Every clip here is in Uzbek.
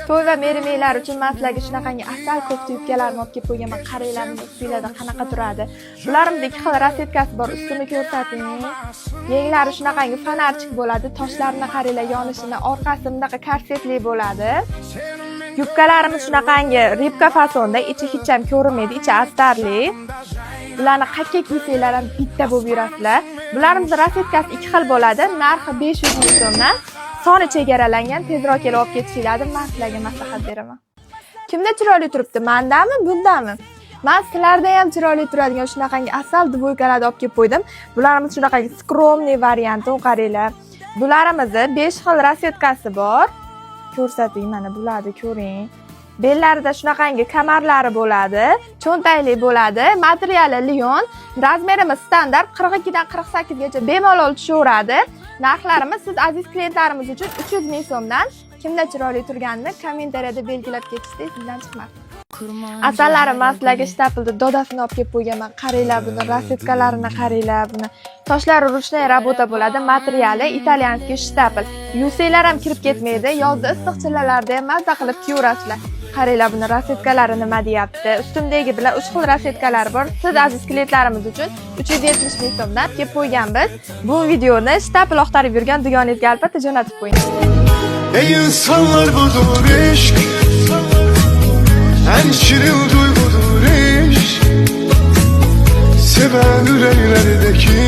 To'y va meri-meylar uchun man sizlarga shunaqangi asal кофта yubkalarni olib kelib qo'yganman. Qaranglar, buni ustinglarda qanaqa turadi. Bularimiz ikki xil расцветка si bor, ustini ko'rsating. Yenglari shunaqangi фонарчик bo'ladi, toshlarini qaranglar yonishini, orqasi bunaqa korsetli bo'ladi. Yubkalarimiz shunaqangi рыбка fasonda, ichi hech ham ko'rinmaydi, ichi astarli. Bularni qayerga kiysanglar ham bitta bo'lib yurasizlar. Bularimizni расцветка si ikki xil bo'ladi, narxi 500 ming so'mdan. Soni chegaralangan, tezroq kelib olib ketishinglarni man sizlarga maslahat beraman. Kimda chiroyli turibdi, mandami, bundami? Man sizlarda ham chiroyli turadigan shunaqangi asal двойка larni olib kelib qo'ydim. Bularimiz shunaqangi скромный varianti, qaranglar. Bularimizni 5 xil расцветка si bor. Ko'rsating, mana bularni ko'ring. Bellarida shunaqangi kamarlari bo'ladi, cho'ntakli bo'ladi, materiali лён, razmerimiz standart 42 dan 48 gacha bemalol tushaveradi. Narxlarimiz siz aziz klientlarimiz uchun 300 ming so'mdan. Kimda chiroyli turganini kommentariyada belgilab ketishni sizdan chiqmasin. Asallarim, man sizlarga штапель ni dodasini olib kelib qo'yganman. Qaranglar buni, расцветка larini qaranglar buni. Toshlari ручная работа bo'ladi, materiali итальянский штапель. Yuvsanglar ham kirib ketmaydi. Yozda issiq chillalarda ham mazza qilib kiyaverasizlar. Qaranglar buni расцветка lari nima deyapti. Ustimdagi bilan 3 xil расцветка lari bor. Siz aziz klientlarimiz uchun 370 ming so'mdan kelib qo'yganmiz. Bu videoni штапель oqtarib yurgan dugonangizga albatta jo'natib qo'ying. Ey insanlar, budur eşk. En şirin duygudur eşk. Seven yüreklerdeki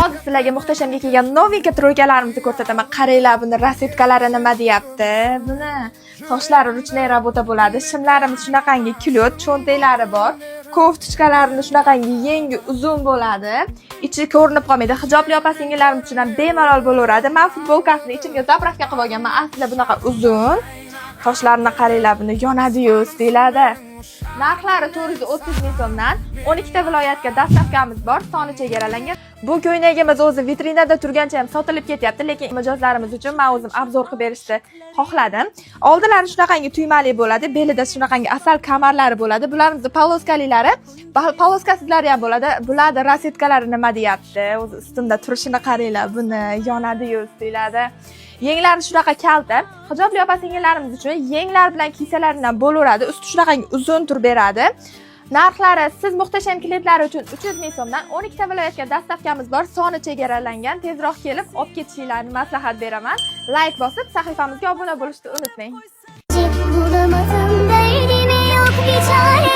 Hozir sizlarga muhtashamga kelgan новенький тройка larimizni ko'rsataman. Qaranglar buni расцветка lari nima deyapti. Buni toshlari ручная работа bo'ladi. Shimlarimiz shunaqangi клёт, cho'ntaklari bor. Кофточка larini shunaqangi yengi uzun bo'ladi. Ichi ko'rinib qolmaydi. Hijobli opa singillarimiz uchun ham bemalol bo'laveradi. Men futbolkasini ichimga заправка qilib olganman. Aslida bunaqa uzun. Toshlarini qaranglar, buni yonadi-yu deyiladi. Narxlari 430 ming so'mdan. 12 ta viloyatga доставка miz bor, soni chegaralangan. Bu ko'ylagimiz o'zi vitrinada turgancha ham sotilib ketyapti, lekin mijozlarimiz uchun men o'zim обзор qilib berishni xohladim. Oldilari shunaqangi tuymali bo'ladi, belida shunaqangi asal kamarlari bo'ladi. Bularimizni полоска lilari, полоска sizlari ham bo'ladi. Bularni расцветка lari nima deyapti? O'zi ustimda turishini qaranglar, buni yonadi-yu deyiladi. Yenglari shunaqa kalta. Hijobli opa singillarimiz uchun yenglar bilan kiysalaridan bo'laveradi. Usti shunaqangi uzun turib beradi. Narxlari siz muhtasham klientlar uchun 300 ming so'mdan. 12 ta viloyatga доставка miz bor, soni chegaralangan. Tezroq kelib olib ketishinglarni maslahat beraman. Layk bosib, sahifamizga obuna bo'lishni unutmang. Bulamadım, derdime yok bir çare.